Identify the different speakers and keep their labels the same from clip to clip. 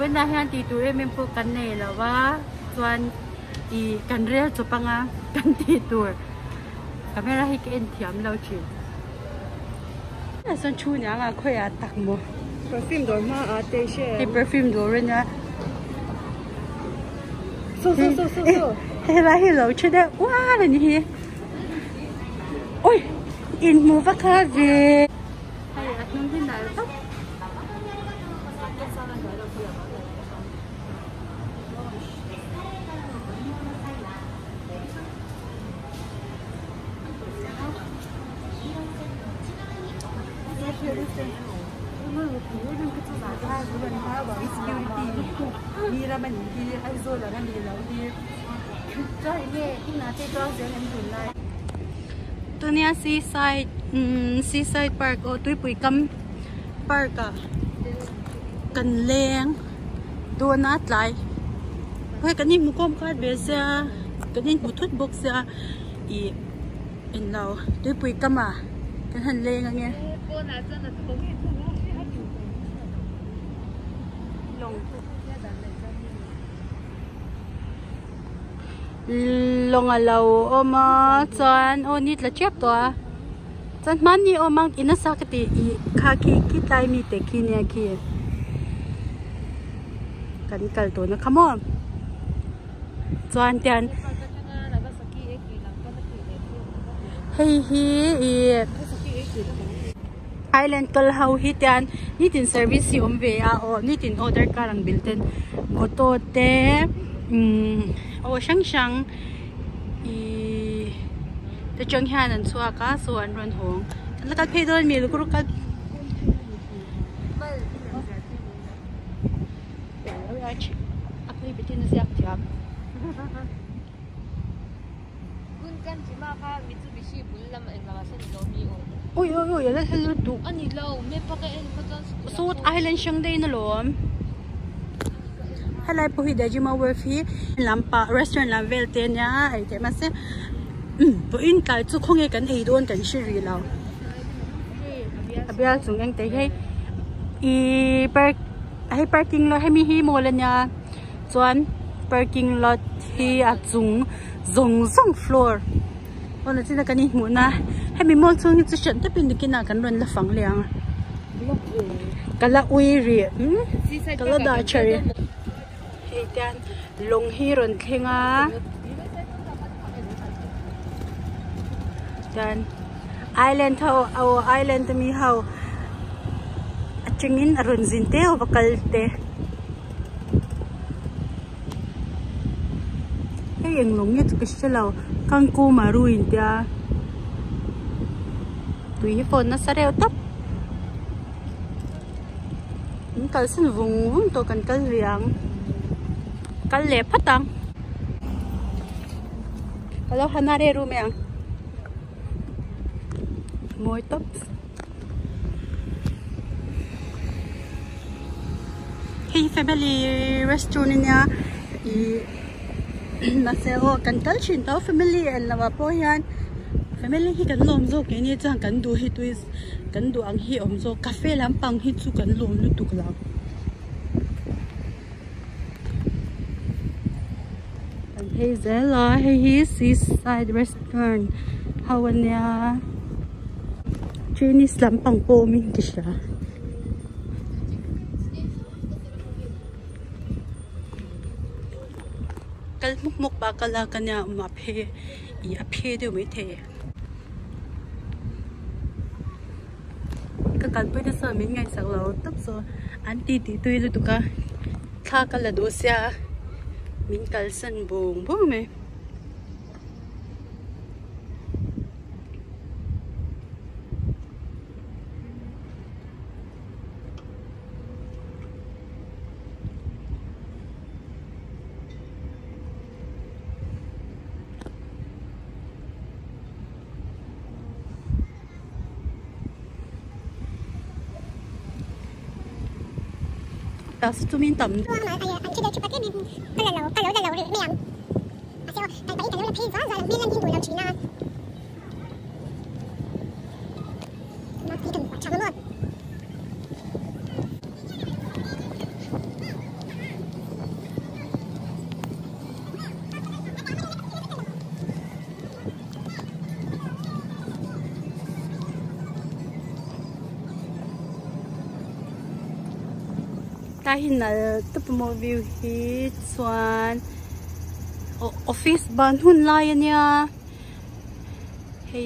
Speaker 1: Vawiinah hian tih tur em em pawh kan nei lo a chuan ih kan rel chawp anga kan tih tur camera hi ka en thiam lo thin. Sawn thu niang a khawiah tak maw.
Speaker 2: Perfume dawr hma a te hre.
Speaker 1: Hei perfume dawr a nia.
Speaker 2: So so so so so.
Speaker 1: Helai hi lo thu deuh uar a ni hi. Ui inhmuh va kha ve. Hei a hnung hi nalh vak. Tunia seaside umm seaside park aw tuipui kam park ah kan leng dawn a tlai hei kan inhmu khawm khat ve sia kan inhmu thut bawk sia ih englo tuipui kam ah kan han leng ange. Lawng a lo awm a chuan aw ni tla tep tawh a chuan hmanni awm ang in nasa ka ti ih kha khi khi tlai mi te khi nia khi kan kal tawhna kha maw chuan tian hei hi ih island kal ho hi tian nitin service hi awm ve a aw nitin order kar ang bil ten auto te umm aw hrang hrang ihh te tang hian an chhuak a saw an rawn hawng an la kal phei dawn mi lu kal Ui ui ui ala hla lutuk Sawt island hrang daih in alawm helai pawh hi Dejima wharf hi lampah restaurant lam vel te ania ei theih mahse vawiin tlai chu khawnge kan ei dawn kan hre rih lo a bial chung eng te hi ihh park hei parking lot hemi hi mall ania chuan parking lot hi a chung zawng zawng floor aw la china kan inhmuh na hemi mall chhung hi chu hran tepin nikinah kan rawn la fang leh ang ka la ui rih ka la dah tha rih hei tian lawng hi rawn thleng a chuan island ho aw island ami ho atangin a rawn zin teuh va kal te. Hei eng lawng nge chu ka hre lo kangku maru in tia tui hi phone nasa reuh tawp an kalsan vung vung tawh kan kal rih ang kal leh phawt ang ka lo hana reh ru mai ang mawi tawp. Hei family restaurant ania ih mahse aw kan kal thin tho family en loh ah pawh hian family hi kan lawm zawk nge ni chuan kan duh hi tui kan duh ang hi awm zawk cafe lampang hi chu kan lawm lutuk lo. Kan phei zel a hei hi seaside restaurant ho ania chinese lampang pawh awm in ka hria. Kal hmuk hmuk pah kal a ka nia awm a phe ih a phe deuh maithei. Ka kalpui nasa min ngaihsak lo tawp chu an ti tih tui lutuk a thla ka la duh sia min kalsan bawng bawng mai. Chu min tam Hetlai hi nal tawp a maw view hi chuan office ban hun lai a nia hei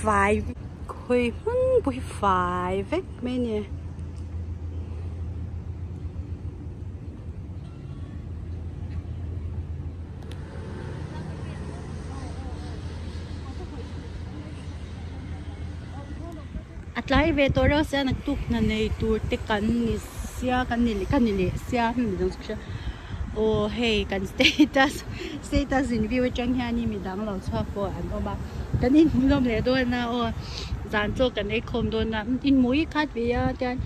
Speaker 1: fai khawi hmun pawh hi fai vek mai a ni. A tlai ve tawh reuh sia naktuk hna nei tur te kan ni sia kan ni leh ka ni leh sia hemi dang chu ka hria aw hei kan status status in view atang hianin midang lo chhuak pawh an awm a kan inhmuhnawm leh dawn a aw zan chaw kan ei khawm dawn a inhmuh hi khat ve a tian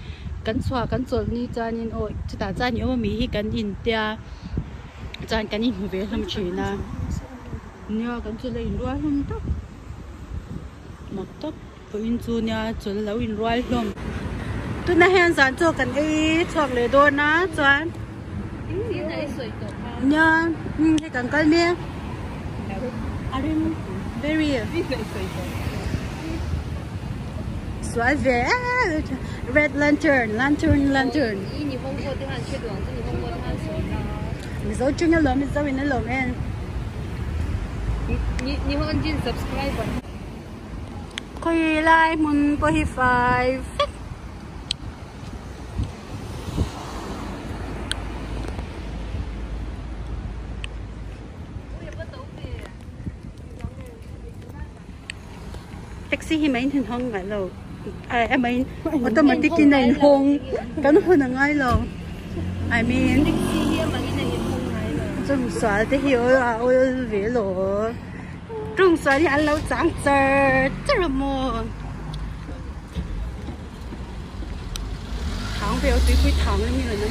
Speaker 1: kan chhuah kan chawlh ni chuanin aw chutah chuan i awm ami hi kan intia chuan kan inhmu ve hlawm thin a nia kan chawlh a inrual hlawm tak. Mak tak pawhin chu nia chawl lo inrual hlawm. Tunah hian zan chaw kan ei chhuak leh dawn a chuan nia hei kan kal mek a rim very sual ve red lantern lantern lantern Mizo chunga lawm Mizo in a lawm en. Khawi lai hmun pawh hi fai vek. Taxi hi mai in hawng ngai lo a mai automatic in a in hawng kan hun a ngai lo I mean chung sual te hi a awl ve lo chung sual hi an lo chang char char a maw thang ve tuipui thang emaw ni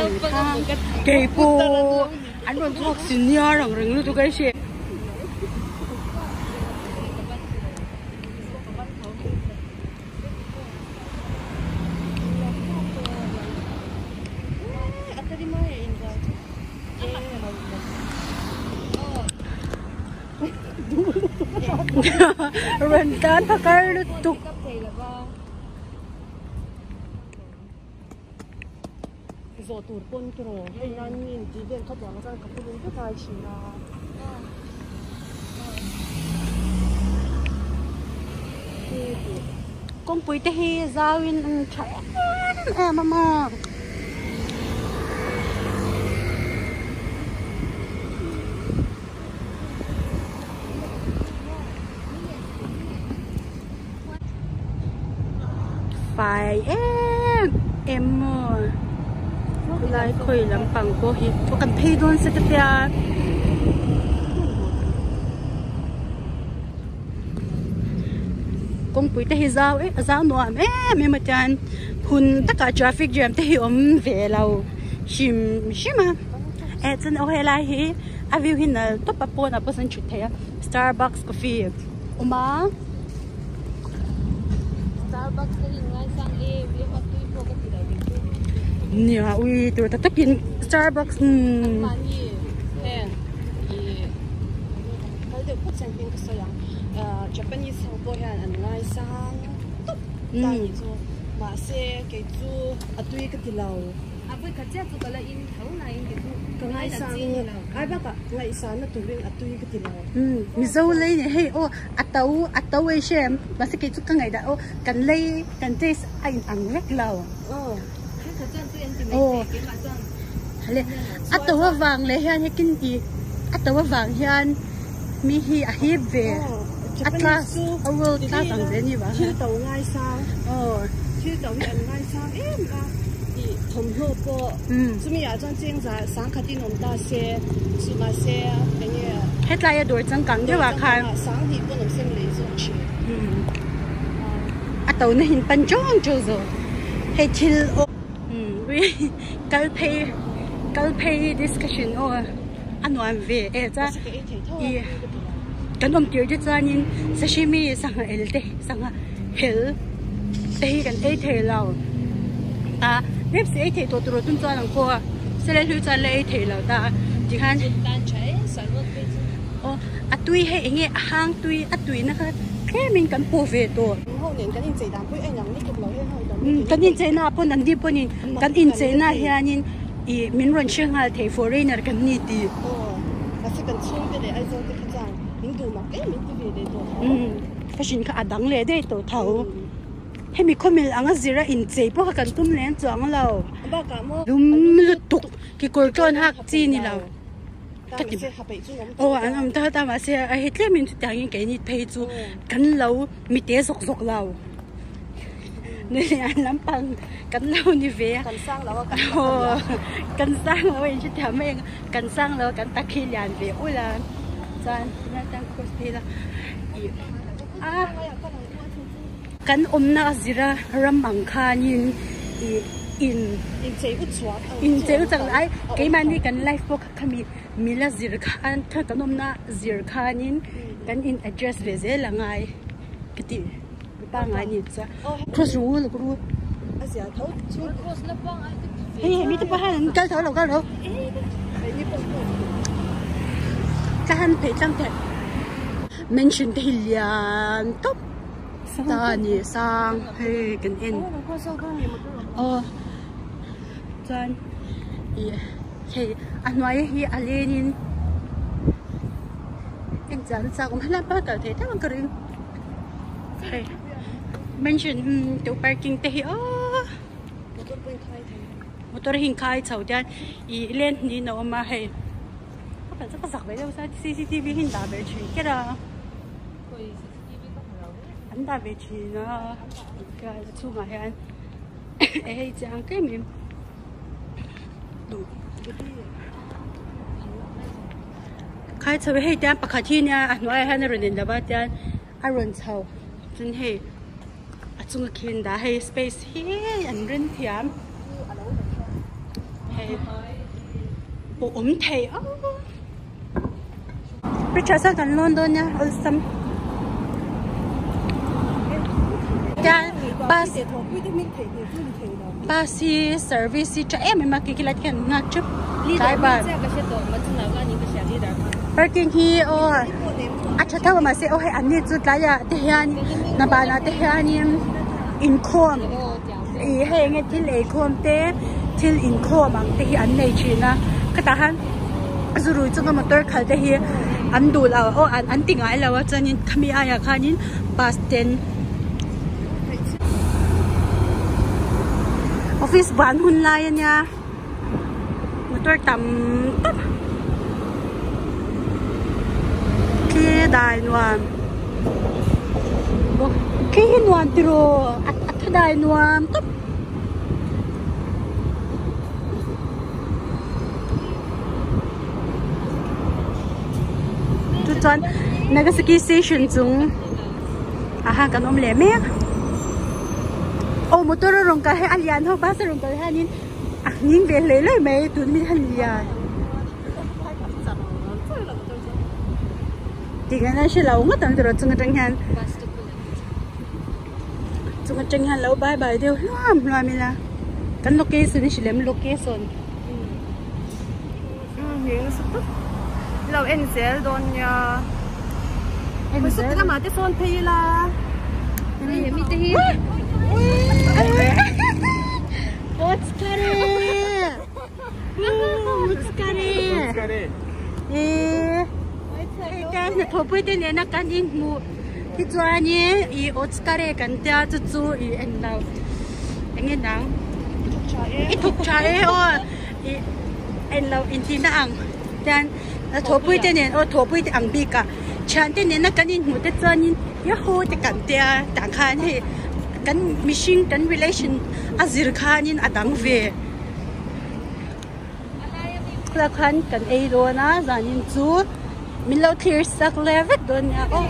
Speaker 1: an thang keipawh an rawn chhuak senior ang reng lutuk a hria. Rawn tan phakar lutuk.
Speaker 2: Zawh tur pawn ka raw hei nan mi in tih vel kha vang chuan ka pulun vek ai thin a.
Speaker 1: Kawngpui te hi zau in an tha em em a maw. Fai em em maw khulai khawi lampang pawh hi aw kan phei dawn se ka tia kawngpui te hi zau em a zau nuam em em a chuan hun takah traffic jam te hi awm ve lo hrim hrim a eh chuan aw helai hi a view hi nal tawp a pawnah pawh sawn thut theih a starbucks coffee awm a.
Speaker 2: Starbucks ka in ngaisang em em a tui pawh ka ti lo ding chu.
Speaker 1: Nia ui tur tak takin Starbucks
Speaker 2: um. Mahni heng i kal deuh phawt chuan hming ka sawi ang Japanese ho pawh hian an ngaisang tawp ta ni chu mahse kei chu a tui ka ti lo.
Speaker 3: A vawi khat chiah chu ka la in tho nain kei chu
Speaker 2: ka ngaisang ai bakah ngaihsanna turin a tui ka ti lo.
Speaker 1: Mizo lei nih hei aw a to a to ei hrem mahse kei chu ka ngaihdah aw kan lei kan taste a in ang vek lo. Aw le a to avang leh hian hekin i a to avang hian mi hi a hip ve a class a world class ang ve ni vang
Speaker 2: thil to ngaisang aw thil to hi an ngaisang em a i thawmhnaw pawh chumi ah chuan cheng za sangkhat in awm ta se chu mahse enge
Speaker 1: hetlai a dawr changkang deuh ah khan
Speaker 2: sanghnih pawn awm sem lei zawk thin
Speaker 1: a to na hin pan chawng chawng zawk hei thil aw kal phei kal phei discussion aw a nuam ve e chuan ih kan awm tir te chuanin sashimi sangha el te sangha hel te hi kan ei thei lo a rep si ei thei tawh tur tum chuan ang pawh a sele hlui chuan la ei thei lo ta tikhan aw a tui hei eng nge a hang tui a tui na kha. tlemin kan pawh ve tawh. Kan incheina ah pawn an ni pawnin kan incheina hianin ih min rawn hre nghal thei foreigner kan ni tih. Fashion kha a dang leh daih tawh tho. Hemi khawmel anga zira inchei pawh kha kan tum leng chuang lo. Lum lutuk kekawr tlawn hak chi ni lo. Ka ti aw an awm ta ta mahse a hei tlemin chutiangin keini phei chu kan lo mite zawk zawk lo nui an lampang kan lo ni ve a aw kan sang lo a inhrethiam mai ang kan sang lo a kan tak hi lian ve ul a chuan tunah chuan cross phei ila ih a kan awmna a zira ram ang khanin ih in inchei u chak lai keimahni kan life pawh kha khami mila zir khan kha kan awmna zir khanin kan in adjust ve zel a ngai ka ti pangai ni chuan cross ru lo ru hei hemi te pawh hian an kal tho lo kal tho ka han phei tlang thei mansion te hi lian tawp ta a ni sang hei kan en aw chuan ih hei a hnuai hi a len in en chian a chak awm helai pawh a kal thei teuh ang ka ring hei mansion teuh parking te hi aww motor hi inkhai chho tian ih len hnihin a awm a hei ka zak ve deuh sa cctv hi an dah ve thin ker a. An dah ve thin a a chhungah hian hei chiang tlem em khai chho hei tiang pakhat hi nia a hnuaiah hian a rawn in lo a tian a rawn chho chuan hei a chunga khi an dah a hei space hi an ren thiam hei pawh awm thei a. Richard chuan kan lawn dawn nia awlsam tian bus bus hi service hi tha em em a kiki lai te khian an nghak theuh driver parking hi aw a tha tho a mahse aw hei an ni chu tlaiah te hian hna banah te hianin inkhawm ih hei enge thil eikhawm te thil inkhawm ang te hi an nei thin a khatah khan. Zu rui chunga motor khalh te hi an duh lo aw an ti ngai lo a chuanin khami aiah khanin bus ten office ban hun lai ania motor tam tak khi dai nuam khi hi nuam tiraw a tha dai nuam tawp. Chu chuan Nagasaki station chung ah khan kan awm leh mek aw motor a rawn kal hei a lian ho bus a rawn kal hianin a nghing ve hlei hlei mai tun mi han lian tinge nan hre lo ngawt ang tiraw chung atang hian chung atang hian lo bye bye deuh hluam hluam ila kan location hi hrilh em location
Speaker 2: Lo en zel dawn nia en zel lamah te sawn phei ila
Speaker 3: hemi te hi
Speaker 1: Otsukare Otsukare hei te hnathawhpui te nena kan inhmuh hi chuanin ih Otsukare kan tia chu chu ih en lo eng nge nang i thawk tha e aw ih en lo intihna ang tian thawhpui te nen aw thawhpui te ang bik a thian te nena kan inhmuh te chuanin yahoo te kan tia tah khan hei kan mihring kan relation a zir khanin a dang ve. Khulai khan kan ei dawn a zanin chu min lo thlir sak leh vek dawn nia aw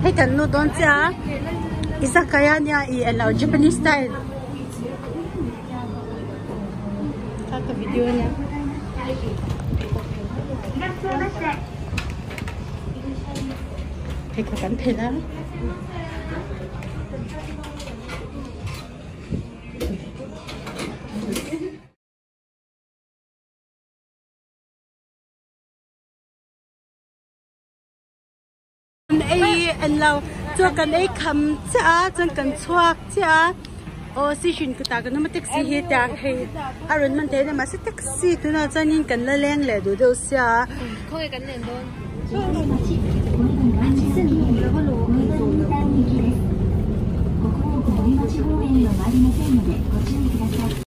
Speaker 1: hei kan lut dawn chiah a izakaya nia ih eng lo japanese style kha ka video nia. Hei kha kan phelh a. Ei En lo chaw kan ei kham chiah a chuan kan chhuak chiah a aw station kawtah kan awm a taxi hi tiang hei a rawn man thei a ni mahse taxi tunah chuanin kan la leng leh duh deuh sia a.